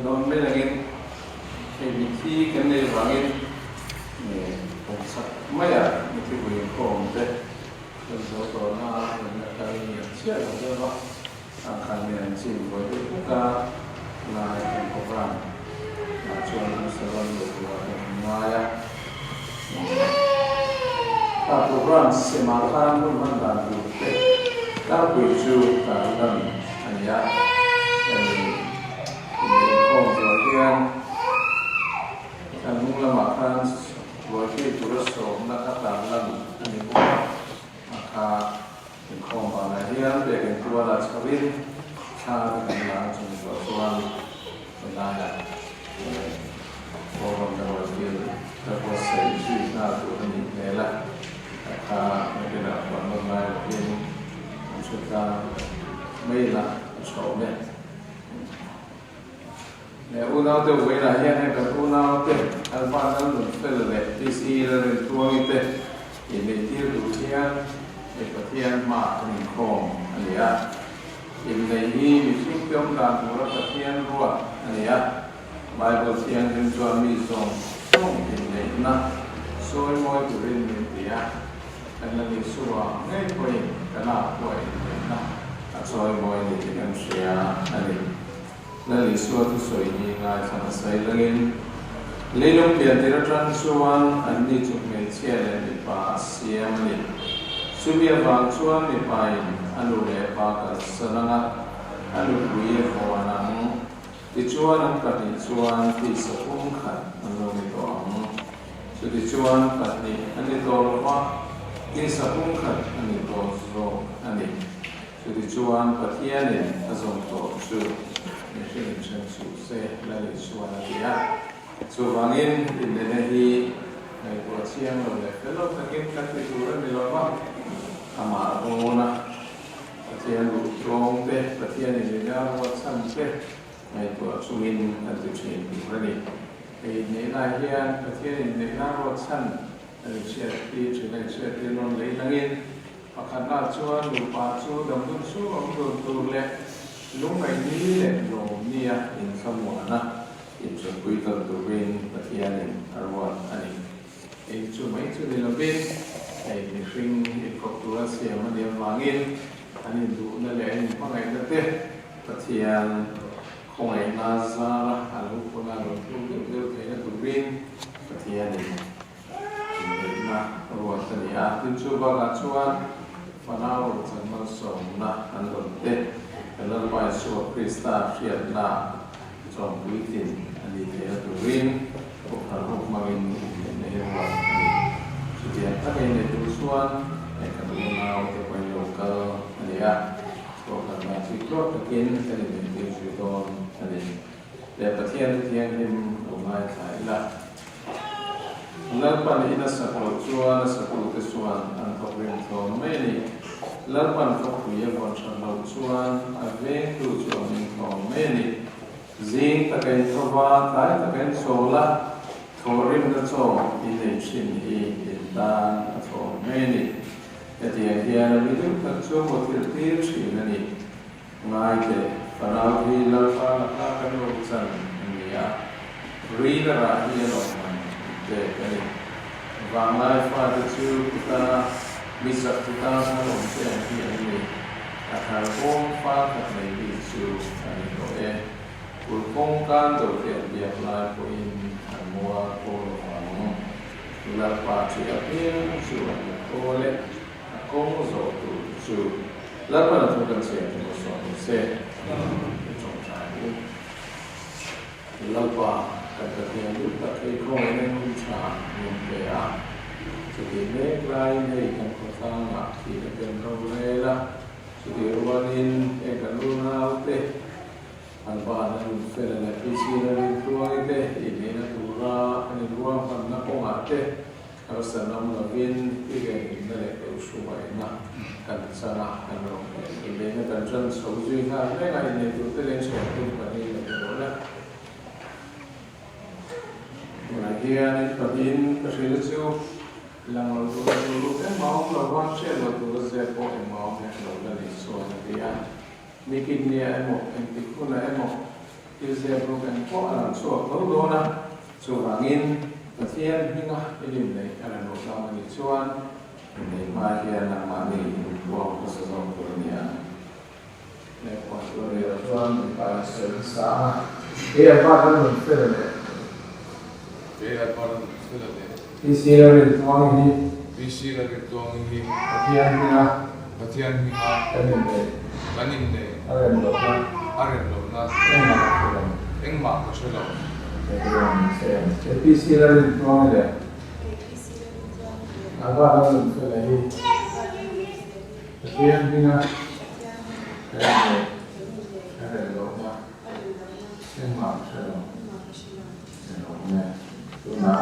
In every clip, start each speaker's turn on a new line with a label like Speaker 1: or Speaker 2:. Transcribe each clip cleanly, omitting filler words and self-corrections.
Speaker 1: dawn mai langin hei mithi kan nei vangin kum chak maiah mithi vui inkhawm te kan zo tawh na a, kan la kal ngial chiah lo deuh a, ang khan mi an chin buai deuh hlek a, lai kan program ah chuan an saron lo turah kan ngai a. Kha program semah khan hun hman dan tur te tlangpui chu tar lan a ni a, hei inkhawm zawh hian kan hnung lamah khan ruaitui tura sawmna kha tar lan a ni bawk a, a kha inkhawm banah hian biakinn tualah chhoin thla te kan la a chung zawh chuan Helaiah program te ruai kil ka buatsaih zui nghal tur a nih hmel a, a kha nakinah huan nawn lai lovin an hre tlang mai la a tha awm e. He unaute uilah hian heng kan unaute Alva Lalnunfel leh PC Lalrintluangi te inneihtir tur hian hei Pathian hmaah kan inkhawm a ni a. Inneih hi mihring te awm dan tura Pathian ruat a ni a, Bible Thianghlim chuan mi zawng zawng inneihna sawi mawi turin min ti a, kan la ni suah ngei pawhin kan ah pawh inneihna a chawi mawi ni tih kan hria a ni. Lal Isua thusawi hi ngaithla hmasa ilangin leilung pian tir atang chuan anni chu hmeichhia leh mipa a siam a ni. Chumi avang chuan mipain a nu leh pa kalsan anga a nupui a vawn ang. Tichuan an pahnih chuan tisa pum khat an lo ni tawh ang. Chutichuan pahnih an ni tawh lova tisa pum khat a ni tawh zawk a ni. Chutichuan Pathianin a zawm tawh chu mihring then suh se la ni chuan a ti a. Chuvangin inneihna hi ngaihtuah chiang lo leh fel lo takin kan ti tur a ni lo va, amah rawna Pathian duh tlawng te, Pathianin inneihna ruat chhan te ngaihtuah chungin kan ti thin tur a ni. Hei inneihna hian Pathianin inneihna ruat chhan a inhriattir thin a, inhriattir nawn leh langin Pakhatna chuan nupa chu damdun chhung awm dun tur leh lungngaih ni leh lawm nia inthlamuana inṭanpui tawn turin Pathianin a ruat a ni. Eng chu mai chu ni lovin hei mihring inkawp tura siam a nih avangin an induhna leh an inhmangaihna te Pathian khawngaihna zara a lo puna lo tluk deuh deuh theihna turin Pathianin Inneihna ruat a ni a, tin chu bakah chuan fanau ruahchan malsawmna an rawn te, kan Lalpa Isua Krista hriatna chawm puitlin a ni theihna turin Kohhran ho hmangin inneihna hi ruat a ni. Chutiang taka inneih tur chuan heng kan unau te pawhin lo kal a ni a, Kohhran dan chik tluak takin kan inneihtir zui dawn a ni. Leh Pathian Thianghlim lo ngaithla ila. Lalpan in a sak loh chuan a satute chuan an thawk rim thlawn mai a ni. Lalpan khawpui a vawn that loh chuan a vengtu chu a meng thlawn mai a ni. Zing taka in tho va, tlai taka in chawl a, thawhrimna chaw in ei thin hi in tan a thlawn mai a ni. Hetiang hian a mi deuh tak chu muthilh tir thin a ni. Ngai teh, fanau hi Lalpa laka kan lo chan a ni a, ri la rah hi a lawm man pek a ni. Vanglai fate chu kuta mi zak kuta hma awm te ang hi an ni. A thar kawng fa khat nei bik chu a ni tawh e. Kulh kawng kan do te an biak lai pawhin an mual pawh lo vang. Lalpa ṭih apiang chu an la kawl e. A kawng zawh tur chu Lalpan a thu kan chhiar chu maw sawn ni se i tawngtai u. Lalpa kan Pathian duh tak hei khawngaihna hun tha min pe a, chutih mek laiin hei kan khawtlangah thihna pen ro rel a, chutih rualin heng kan unaute an van an infel leh Pc Lalrintluangi te inneihna tura an inruahmanna kawngah te Harsa lam lovin i venhimna leh deuh hruaina kan chan a, kan lo inneihna kan tan chho zui nghal reng a, inneih tur te leh chhuah tum pahnih lo ni dawn a. Tunah hian in pahnihin ka hrilh chu lang lo tura duh ruk engmah awm lo va, hriat loh tura zep pawh engmah awm hek lo la ni chuan a ti a. Nikin nia emaw, engtik hunah emaw. Thil zep ruk engpawh a lang chhuak tho dawn a, chuvangin Pathian hminga i lim neih a la nuam a nih chuan inneih hma hian nangmahni inpuang hmasa zawk tur a ni ang. Lehkhaw chu a rel chuan mipa in sawi hmasa a, Kei a pa ram nun fel leh.
Speaker 2: Kei a pa ram nun fel leh.
Speaker 1: PC Lalrintluangi hi.
Speaker 2: PC Lalrintluangi hi.
Speaker 1: Pathian hminga.
Speaker 2: Pathian hminga.
Speaker 1: Kan inneih.
Speaker 2: Kan inneih.
Speaker 1: A rem lohna.
Speaker 2: A rem lohna.
Speaker 1: Engmah ka hre lo.
Speaker 2: Engmah ka hre lo.
Speaker 1: Kei PC Lalrintluangi leh.
Speaker 3: Kei PC Lalrintluangi leh.
Speaker 1: Alva Lalnunfela hi.
Speaker 3: Alva Lalnunfela hi.
Speaker 1: Pathian hminga kan inneih a rem lohna engmah ka hre lo. Englo nge tunah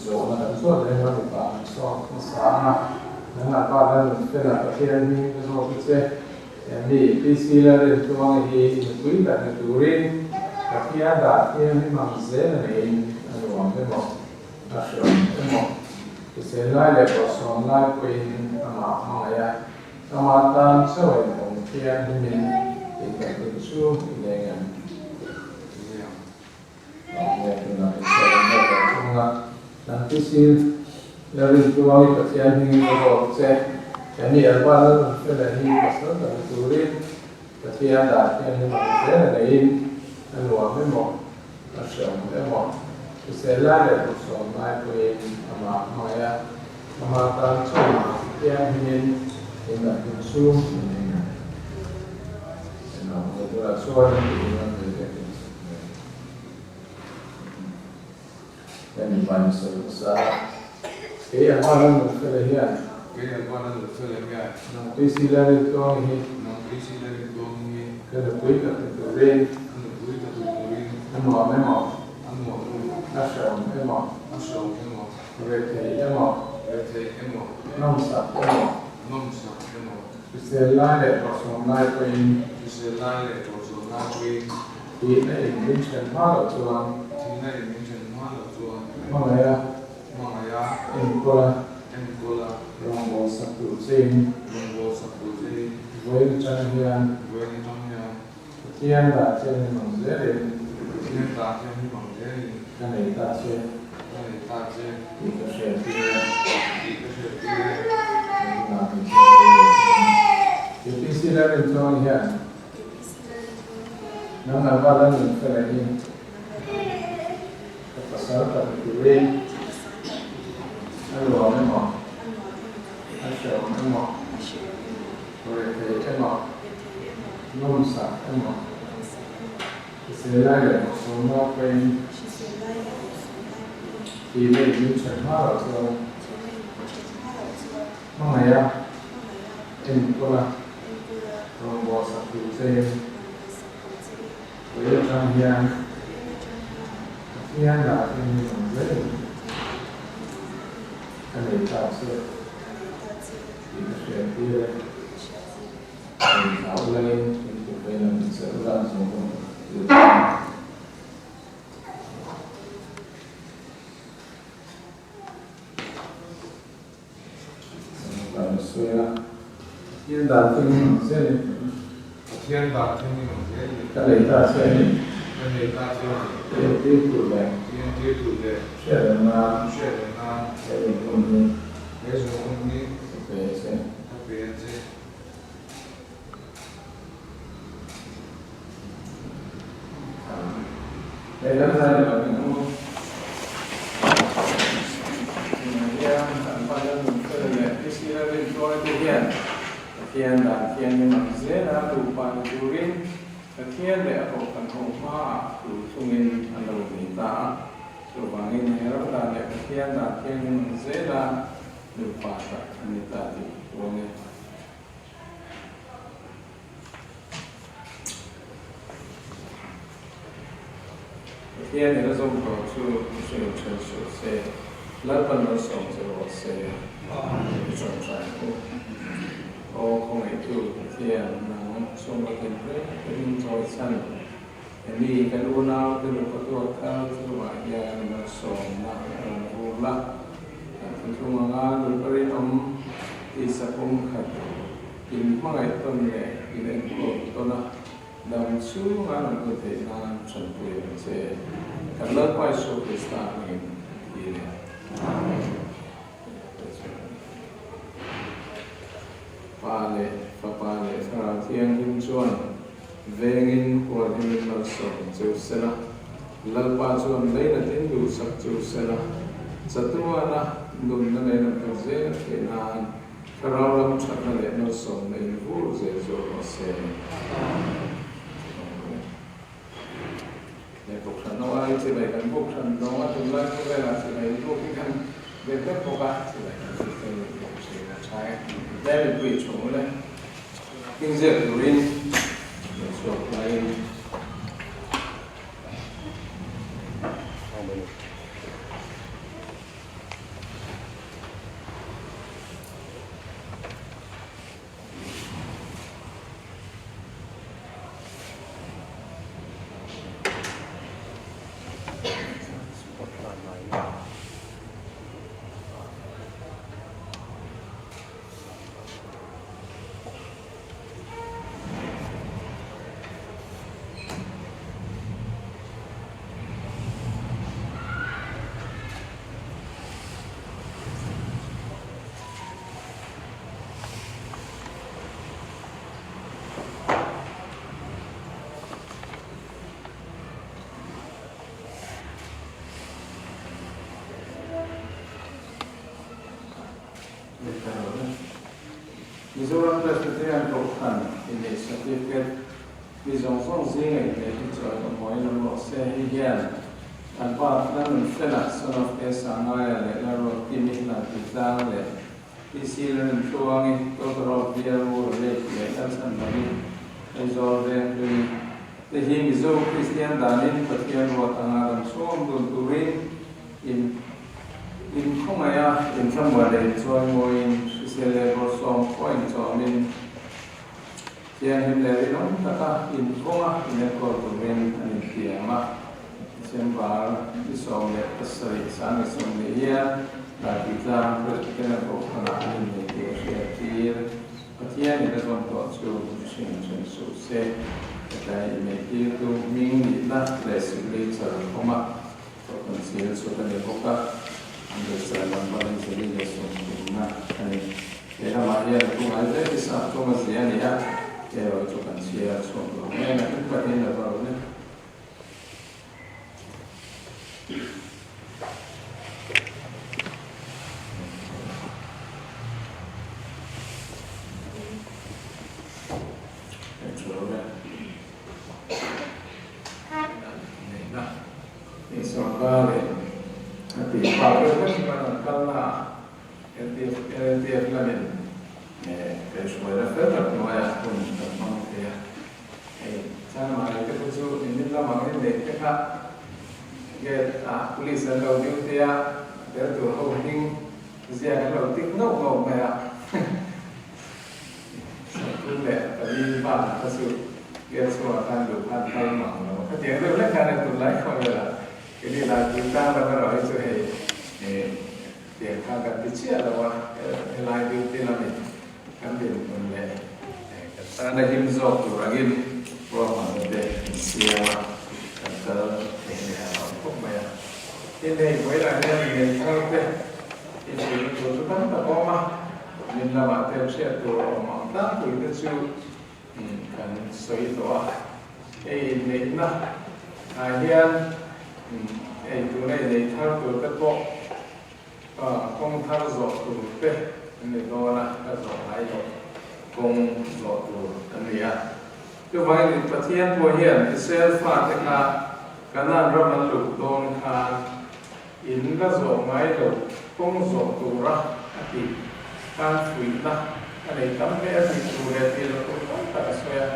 Speaker 1: zawhna kan zawt reng a mipa kan sawm hmasa ang a, nangah pa Lalnunfela Pathian hming ka zawt a che. Emi PC Lalrintluangi hi nupui tak ni turin Pathian dah thiam hi mang zel a neiin a nuam emaw a hreawm emaw Hrisel lai leh bawrhsawm lai pawhin amah hmangaih a, amah tan chauhin awm thiang himin indaihhlim chu i leng em? Mahni tunah insawi an deuh lo thung a, Nang Pisil, Lalrintluangi Pathian hmingin ka zawt che, Kani Alba Lalnunfela hi pasal tak ni turin Pathian dah thianghlim ang zel a neiin a nuam emaw? A hreawm emaw, hrisel lai leh duhsawm lai pawhin amah hmangaih a, amah tan chungah thianghlimin indaihhlim chhung a nei ngai. Engah hmuh turah chuan an tih ringawt ve ve thin chhuk mai. Hemi pain sawi hmasa a, Kei a hma lam nunfela hian.
Speaker 2: Kei a hma lam nunfela hian.
Speaker 1: Nang tuisi la rin tluang hi.
Speaker 2: Nang tuisi la rin tluang hi.
Speaker 1: Ka nupui ka ti turin.
Speaker 2: Ka nupui ka ti turin.
Speaker 1: A nuam emaw.
Speaker 2: A nuam emaw.
Speaker 1: A hreawm emaw.
Speaker 2: A hreawm emaw.
Speaker 1: Rethei emaw.
Speaker 2: Rethei emaw.
Speaker 1: Nawmsak emaw.
Speaker 2: Nawmsak emaw.
Speaker 1: Hrisel lai leh tawhsawm lai pawhin.
Speaker 2: Hrisel lai leh tawhsawm lai pawhin.
Speaker 1: Thihna in min then hma loh chuan.
Speaker 2: Thihna in min then hma loh chuan.
Speaker 1: Hmangaih a.
Speaker 2: Hmangaih a.
Speaker 1: Enkawl a.
Speaker 2: Enkawl a.
Speaker 1: Rawngbâwl sak tur chein.
Speaker 2: Rawngbâwl sak tur chein.
Speaker 1: Vawiin atang hian.
Speaker 2: Vawiin atang hian.
Speaker 1: Pathian dah thian hi mang zelin.
Speaker 2: Pathian dah thian hi mang zelin.
Speaker 1: Ka nei ta che.
Speaker 2: Ka nei ta che.
Speaker 1: Tih ka hriat tir e.
Speaker 2: Tih ka hriat tir e.
Speaker 1: Kan inah min hriat tir e. UPC Lalrintluangi hian. Nang Alva Lalnunfela hi ka pasal ka ti turin a nuam emaw, a hreawm emaw, rethei emaw, nawmsak emaw, hrisel lai leh bawksawmna pawhin tih leh min then hma loh chuan hmangaih a, enkawl a. Rawngbâwl sak tur chein Vawi atang hian Pathian dah thing hi awm zelin ka nei ta che tih ka hriat tir e. Engthla ulangin min kut veilam in chelh ula zawng pawh ka ti a. Pathian dan thing hi mang zelin.
Speaker 2: Pathian dan thing hi mang zelin.
Speaker 1: Ka nei ta che a ni.
Speaker 2: Ka nei ta che a ni.
Speaker 1: Entir tur leh.
Speaker 2: Entir tur leh.
Speaker 1: Hriat reng nan.
Speaker 2: Hriat reng nan.
Speaker 1: He zung hun hi.
Speaker 2: He zung hun hi.
Speaker 1: Ka pe a che.
Speaker 2: Ka pe a che.
Speaker 1: Pathian dan thianghlim ang zela nupa ni turin Pathian leh a kohhran ho hmaah thu thungin an lo nei ta a. Chuvangin he ram dan leh Pathian dan thianghlim ang zela nupa tak an ni ta tih puang e. Pathian in a zawm tawh chu mihring then suh se, Lalpan malsawm che rawh se, i tawngtai ang u. Aw khawngaihtu Pathian, nang chhungkaw tin reng takin chawi chhan, hemi kan unau te nupa tuak thar chungah hian malsawmna a rawn vur la, kan thuthlung anga nupa rinawm tisa pumkhat in hmangaih tawn leh in enkawl tawn a. Dam chhunga an hmuh theih nan tanpui ang che. Kan Lalpa Isua Krista hmingin ti le. Amen. Pa leh Fapa leh Thlarau Thianghlim chuan vengin hualhimin malsawm cheu sela, Lalpa chuan leinatin duhsak cheu sela, chatuana nunna nen an kal zel theih nan Thlarau lam thatna leh malsawmna in vur zel zawk rawh se. Leh Kohhran ho ai chibai kan buk hran dawng a, tunlai khawvelah chibai buk hi kan ve vek bawk a, chibai kan buk te ni bawk thin a tha e. Tlem mipui chhung le hmingziak turin leh chhuak laiin. Mizoram Presbyterian Kohhran inneih certificate Mi zawng zawng zinga inneih hi chuan ka hmuai lam rawh se. Hei hian an pa Lalnunfela, son of A. Sangaia leh Lalruatkimi Lantitlang leh PC Lalnuntluangi, daughter of Bialmu Relate leh Lalchhanmani, Aizawl Venghlui te hi Mizo Kristian danin Pathian ruat anga dam chhung dun turin in inkhawngaih a, inthlamuan leh inchuanmawiin hrisel leh bawrhsawm pawh inchawmin Thianghlim leh rinawm taka inkawnga inenkawl turin an intiam a. December ni 17 2020 hian Laititlang Presbyterian Kohhranah an innei tih a hriattir. Pathianin a zawm tawh chu mihring then suh se. Hetlai inneitirtu hming nihna leh signature an awm a, Kohhran sil chhut a ni bawk a, an register number hi 430 a ni. He lamah hian a thu ngai hle hi sap tawng a zia a ni a, erawh chu kan chhiar chhuak lo mai a, nakin pahnih la va rawh le. Hei sorkarin a tih phak deuh hlek chuan an kalna ah LTF lamin kaihhruaina fel tak hnuaiah hun kan hmang thei a. Hei Chanmari te pawh chu nimin lam angin neih te kha gate ah police an lo duty a, tel tur ho hming ziak an lo tik nauh nauh mai a. 34 bak kha chu gate chhungah khan duh khan kal mang lo. Khatiang deuh hlek khan tunlai khawvelah Keni Laipui tlang lam erawh hi chu hei tiang kha kan ti chiah lo a, helai duty lamin kan dinhmun leh kan tana him zawk tur angin ruahmanna te kan siam a, kan kal thei leh a lo khawp mai a. Tin hei vawilah hian nei thar te inhrilhna tur chu tam tak a awm a, min lamah te hriat tur a awm ang tlangpui te chu Kan sawi tawh a, hei inneihna ah hian ei tur a innei thar tur te pawh kawng thar zawh tur te an ni dawn a, ka zawh ngai loh kawng zawh tur an ni a. Chuvangin Pathian pawh hian Israel fate kha Kanaan ram an luh dawn khan in la zawh ngai lo kawng zawh tura a tih khan fuihna a nei tam hle a tih tur leh tih loh tur tam tak a sawi a.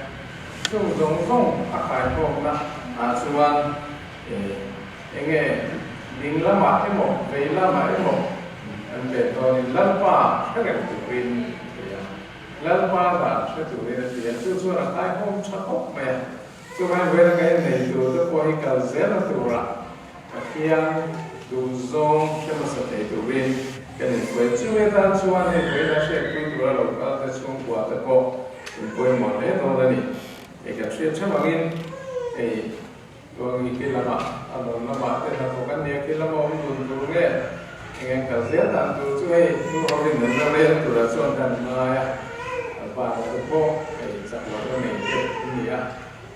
Speaker 1: Chung zawng zawng a khaihawkna ah chuan eng nge ding lamah emaw vei lamah emaw an pen dawnin Lalpa hre reng turin a ti a. Lalpa dan hre turin a ti a, chu chuan a khaihawm tha khawp mai a. Chuvai vawiin ka innei tur te pawh hi kal zel a turah Pathian duhzawng hre hmasa thei turin kan inpuai. Chumi atan chuan hei vawiin a hriatpui tura lo kal te chhungkua te pawh in pawimawh hle dawn a ni. Hei kan hriat theuh angin hei Tuangi khi lamah a nawn lamah te hnathawk an nia khi lama awm dun tur nge eng eng kal zel dan tur chu hei nu hovin an la rel turah chuan kan ngai a, Albert-a te pawh hei chak loh na nei te an ni a,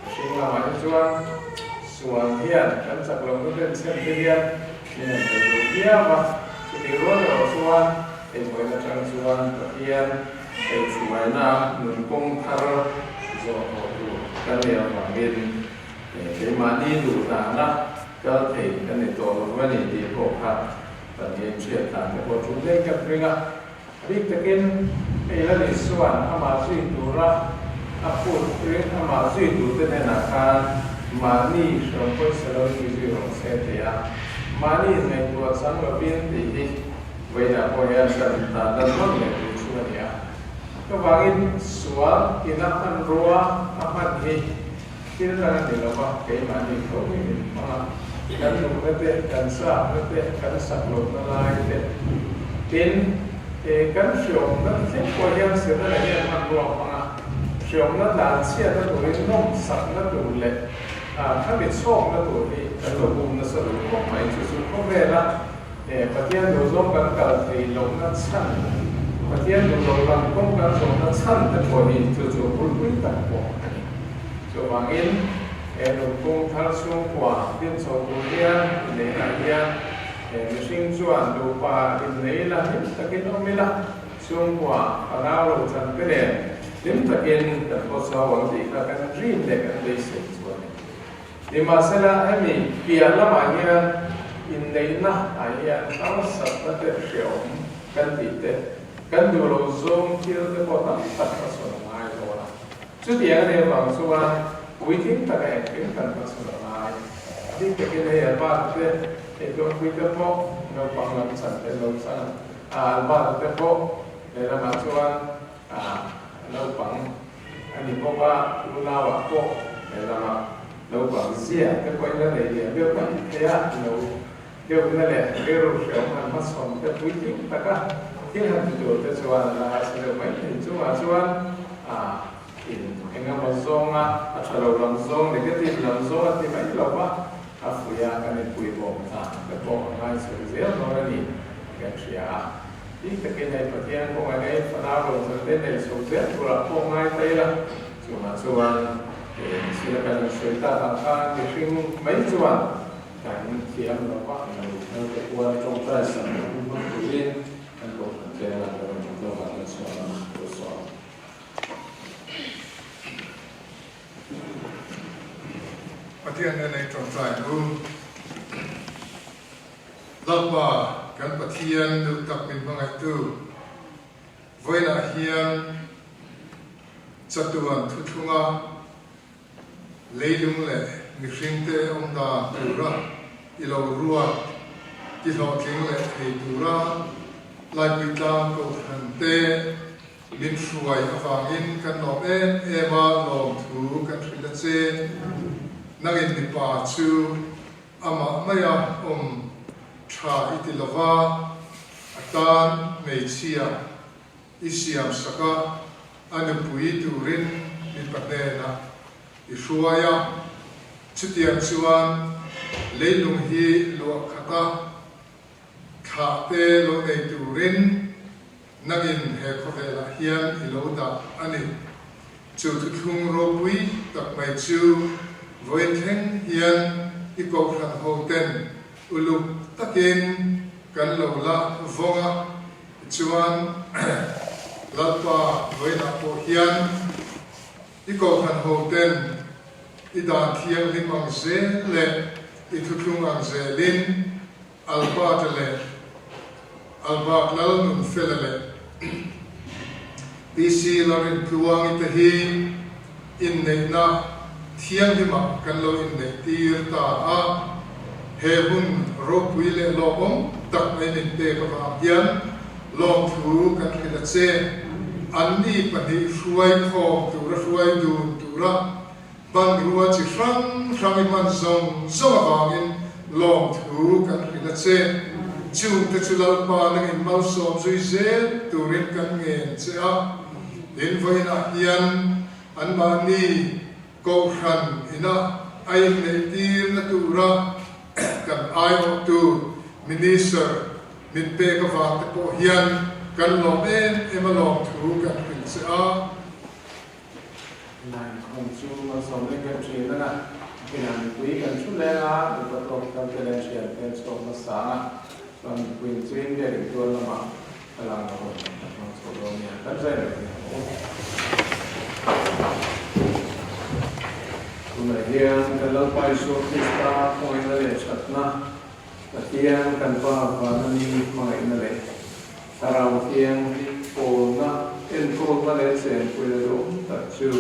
Speaker 1: mihring lamah hi chuan sual hian kan chak loh na denchhen te hian min han bei duh viau a, chutih rual erawh chuan hei vawiin atang chuan Pathian hei hruaina nun kawng thar zawh tawh tur kan nei avangin Keimahni duh dana kal thei ka ni tawh lo a ni tih pawh kha kan inhriat dan te pawh tul daih ka ring a. A bik takin hei la ni chuan amah zui tura a phut ring amah zui turte hnenah khan mahni hreawm pawisa lo in zui rawh se ti a, mahni inngaihtuah chang lovin tih hi vawiinah pawh hian kan tan dan nawn leh tur chu a ni a. Chuvangin sual ina hmanrua a hman hi Thil dang a ni lo va, keimahni tho hi min hmang a, kan duhna te, kan chakna te, kan sak lohna lai te, tin, kan hriawmna te thleng pawh hian Setana hian hmanrua a hmang a, hriawmna dan chhiatna turin nawmsakna tur leh khami chhawkna tur hi kan lo bum nasa duh khawp mai. Chu chu khawvela Pathian duh zawng kan kal thei lohna chhan, Pathian duh loh lam kawng kan zawhna chhan te pawh hi chu chu bulpui tak pawh a ni. Chuvangin, he nunphung thar chhungkua din chho tur hian inneihna hian he mihring chuan nupa innei ila hlim takin awm ila, chhungkua fanau lo chan te nen hlim takin kan haw chau ang tih kha kan dream leh kan beisei chu a ni. Nimahsela, hemi piah lamah hian inneihna ah hian harsatna te hreawm kan tih te, kan duh loh zawng thil te pawh tam tak hmachhawn a ngai dawn a. Chutiang a nih avang chuan puitling taka engkim kan hmachhawn a ngai. A bik takin hei Albert te, hei Tuanpui te pawh naupang lam chan te lo chang a, Albert te pawh lehlamah chuan naupang a ni bawk a, unauah pawh lehlamah naupang zia te pawhin la nei lian deuh mai thei a, lo deuhna leh rilru hreawm han hmachhawn te puitling taka thil han ti tur te chuan a la harsa deuh mai thei. Chungah chuan in eng emaw zawnga a tha lo lam zawng, negative lam zawng a ti mai lo va, a fuih a, kan inpui bawm ta te pawh a ngai chho zel dawn a ni kan hria a. Tih takin hei Pathian kawngah nei fanau rawn chan te nei chho zel turah pawh ngai ta ila, chungah chuan thil a kan han sawi tak ang khan mihring mai chuan Kan thiam lo va, lo thar te kual tawngtai sak lo hun hmang turin kan kohhran tlem a, kan rawn tlawm ah kan chhuah ang tur sawn.
Speaker 2: Pathian nen ei tawngtai ang u. Lalpa kan Pathian duh tak min hmangaihtu, vawiinah hian chatuan thuthlunga Leilung leh mihringte awm dan tura i lo ruat ti hlawhtling leh thei tura Laipui tlang kohhran te min hruai avangin kan lawm em em a, lawmthu kan hrilh a che. Nangin mipa chu amah maia awm tha i ti lova, a tan hmeichhia I siam sak a, a nupui turin mipa hnenah i hruai a. Chutiang chuan leilung hi luah khat a, thlah te lo nei turin nangin he khawvelah hian i lo dah a ni. Chu thuthlung ropui tak mai chu vawiin thleng hian i kohhran ho ten uluk takin kan lo la vawng a. Tichuan, Lalpa vawiinah pawh hian i kohhran hoten i dan thianghlim ang zel leh i thuthlung ang zelin Albert-a leh Albert Lalnunfela leh PC Lalrintluangi te hi inneihna thianghlimah kan lo inneihtir ta a, he hun ropui leh lawmawm tak mai min pek avang hian lawmthu kan hrilh a che. Anni pahnih hruai khawm tura hruai dun tura hmanrua chi hrang hrang i hman zawng zawng avangin lawmthu kan hrilh a che. Chungte chu Lalpa nangin malsawm zui zel turin kan ngen che a, tin vawiinah hian anmahni. Kohhran ina a inneihtirna tura kan aiawhtu Minister min pek avang te pawh hian kan lawm em em a lawmthu kan hrilh che a.
Speaker 1: Naikhawm chu malsawm lek deuh thin a na. Inah mipui kan thu leng a, mipa tawk thar te leh thian te an chhuak hmasa a, chuan mipui in chu India ring tual lamah a lang lo a hmang chho dawn nia, kan zai reng nia aw. Tunah hian kan Lalpa Isua Krista khawngaihna leh thatna, Pathian kan Pa vana mi hmangaihna leh Thlarau Thianghlim pawlna, enkawlna leh chenpuina duhawm tak chu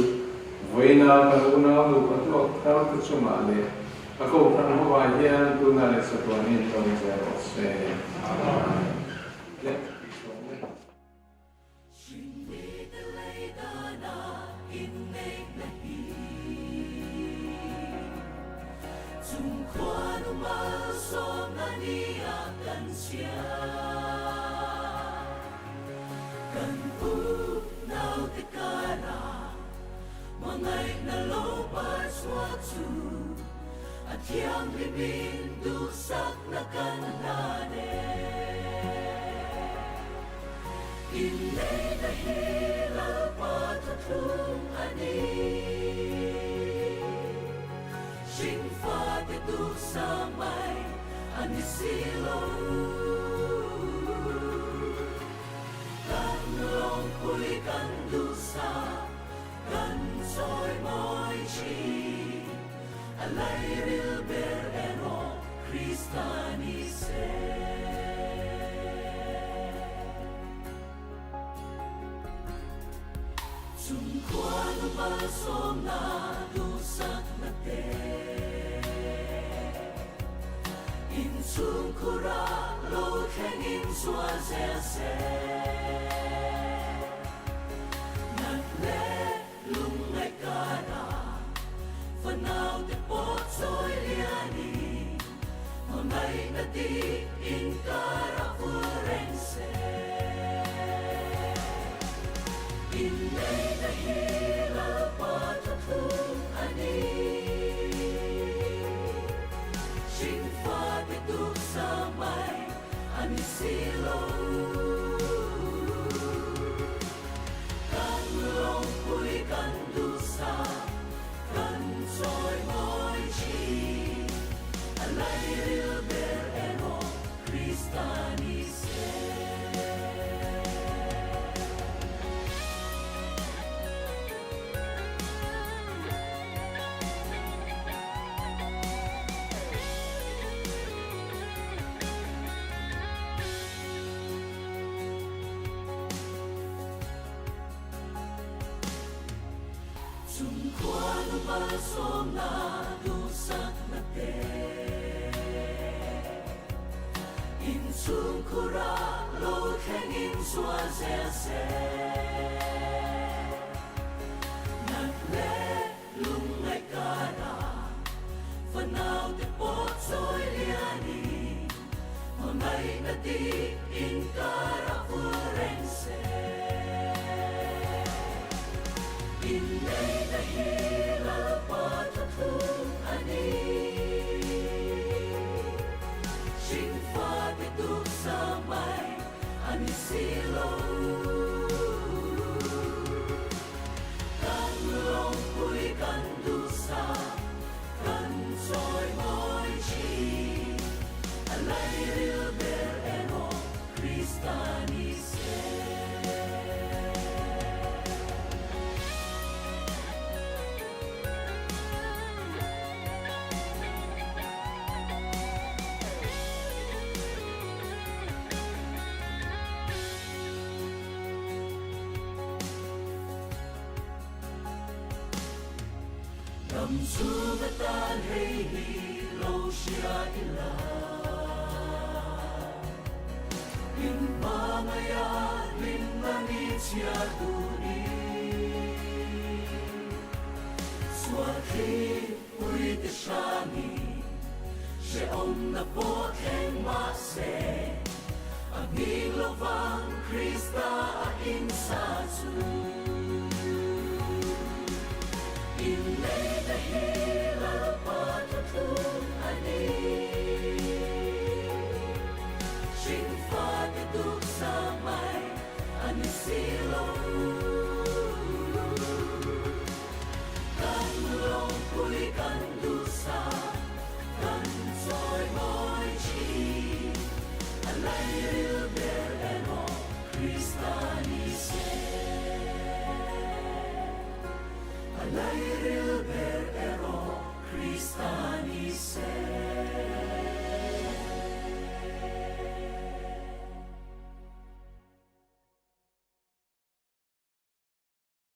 Speaker 1: vawiina kan unau nupa tuak thar te chungah leh a kohhran hovah hian tunah leh chatuanin tawng zel rawh se. Amen. Leh tih sawm e.
Speaker 4: Hringmite lei dana inneihna hi chung khuanu malsawmna nia kan chhia. Kan u naute kara hmangaihna lo par chhuak chu a thianghlimin duhsakna kan hlan e. Inneihna hi Lalpa thuthlung a ni. Hringfate duhsa mai a ni si lo. Kan lawmpui kan duhsa kan chawi mawi thin. A lairil ber erawh Krista ni se. Chung khuanu malsawmna duhsakna te inchhung khura lo thlengin zual zel se. Nat leh Lungngaih kara fanaute pawh chawi lianin hmangaihna dik inkara vul reng se. Inneihna hi Lalpa thuthlung a ni. Hringfate tuksa mai a ni si lo. Kan lawmpui kan duhsa kan chawi mawi thin, a lairil ber erawh Krista ni se. Chung khuanu malsawmna duhsakna te inchhung khura lo thlengin zual zel se. Nat leh lungngaih kara fanaute pawh chawi lianin hmangaihna dik inkara vul reng se. Inneihna hi Lalpa thuthlung a ni. Hringfate tuksa mai a ni si lo. Kan lawmpui kan duhsa kan chawi mawi thin, a lairil ber erawh Krista ni se. Ram chhung atan hei hi lo hria ila, In hmangaih a hlimna ni chhiar turin, Sual thlir pui te hrani hrehawmna pawh thleng mahse, A hming lovang Krista a insa chu. Inneihna. Hringfate tuksa mai a ni si lo. Kan lawmpui kan duhsak kan chawimawi thin. A lairil ber emaw Krista.